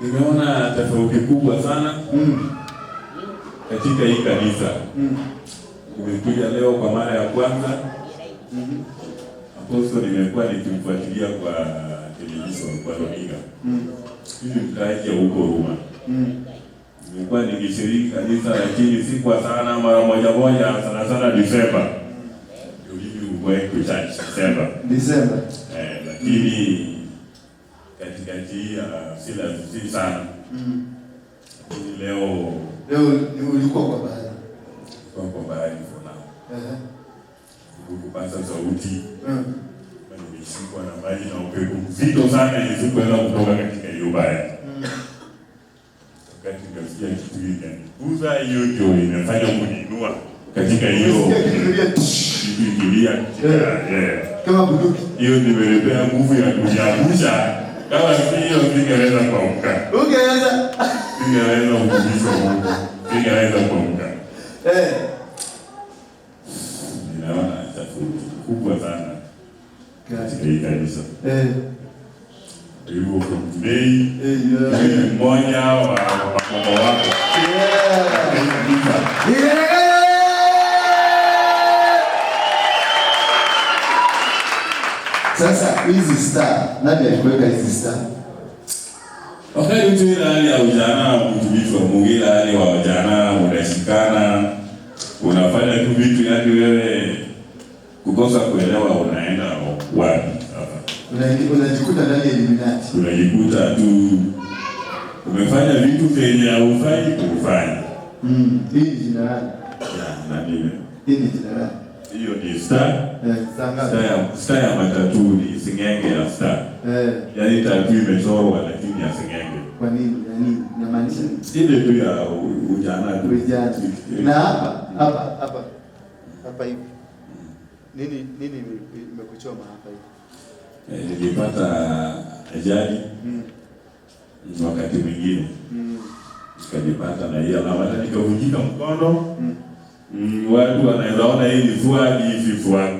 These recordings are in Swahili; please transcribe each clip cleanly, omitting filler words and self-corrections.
Nimeona tofauti kubwa sana katika hii kanisa. Nimekuja leo kwa mara ya kwanza. Apostle nimekuwa nikimfuatilia kwa television, kwa runinga. Mimi mkaaji huko Ruma. Nimekuwa nikishiriki kanisa lakini si kwa sana, mara moja moja, sana sana December. Ndio mimi going to church December. December. Eh, lakini katikati ya si sana. Lakini leo Leo ulikuwa kwa bahari. Kwa bahari for now. Kupata sauti na nimeshikwa na maji na upepo mzito sana ili sikuweza kutoka katika hiyo bahari. Wakati nikasikia kitu ikaniguza, hiyo ndio imefanya kuniinua katika hiyo Unasikia kitu kilia kitu ikilia katika yeah. Kama bunduki. Hiyo nimelipea nguvu ya kuniangusha. Kama si hiyo singeweza kuamka. Ungeweza. Singeweza kutumisha Mungu. Singeweza kuamka. Ninaona tofauti kubwa sana katika hii kanisa. Hivyo from today, mimi ni mmoja wa mama wako. Katika hii kanisa. Sasa hizi star, nani alikuweka hizi star? Wakati tu ile hali ya ujana, mtumishi wa Mungu, ile hali wa ujana, unashikana, unafanya tu vitu, yani wewe kukosa kuelewa unaenda wapi sasa. Unajikuta ndani ya Illuminati. Unajikuta tu umefanya vitu vyenye haufai kufanya. Hii ni jina gani? Ya, na mimi. Hii ni jina gani? Hiyo ni star. Star ngapi? Star ya matatu ni singenge ya star. Yaani tatu imechorwa lakini ya singenge. Kwa nini? Yaani inamaanisha nini? Ile tu ya ujana tu. Ujana. Na hapa, hapa, hapa. Hapa hivi. Nini imekuchoma hapa hivi? Nilipata ajali wakati mwingine. Nikajipata na hiyo alama, hata nikavunjika mkono. Watu wanaweza ona hii ni fuadi, hii si fuadi.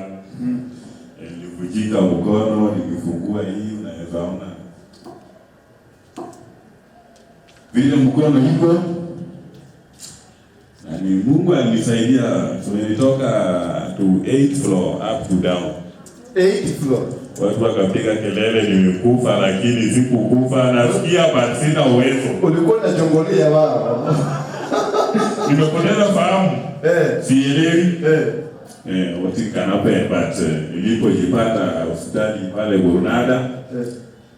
Nilivunjika mkono, nikifungua hii unaweza ona vile mkono iko. Na ni Mungu alinisaidia, nilitoka to 8th floor up to down. 8th floor. Watu wakapiga kelele nimekufa, lakini sikukufa, nasikia but sina uwezo. Ulikuwa unachongolia wao. Nimepoteza fahamu. Sielewi. What can happen, but nilipojipata hospitali pale Gurunada,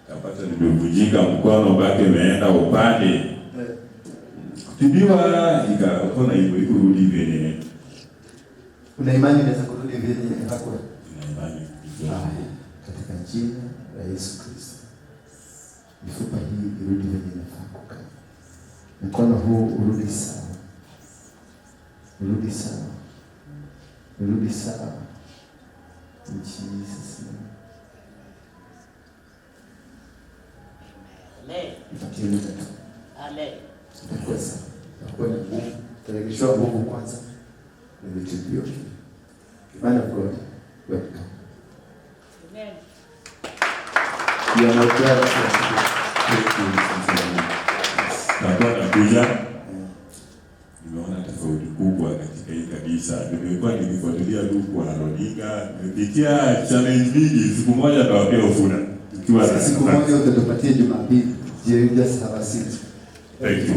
kapata nimevunjika mkono, baki imeenda upande. Kutibiwa ikapona hivyo, ikurudi vile. Una imani inaweza kurudi vile hapo? Nina imani. Haya, katika jina la Yesu Kristo, mifupa hii irudi venye inafaa kukaa. Mkono huu urudi sawa. Urudi sawa. Urudi sawa. In Jesus name. Amen. Nipatie muda tu. Amen. Itakuwa sawa. Itakuwa na nguvu. Utaregeshwa nguvu kwanza. And it will be okay. Man of God, welcome. Amen. You are my brother. Thank you. Nakuwa nakuja. Nimeona tofauti kubwa katika hii kanisa. Nimekuwa nikifuatilia tu kwa runinga, nimepitia challenge nyingi. Siku moja nitawapea ushuhuda. Tukiwa na Siku moja utatupatia Jumapili. You just have a seat. Thank you.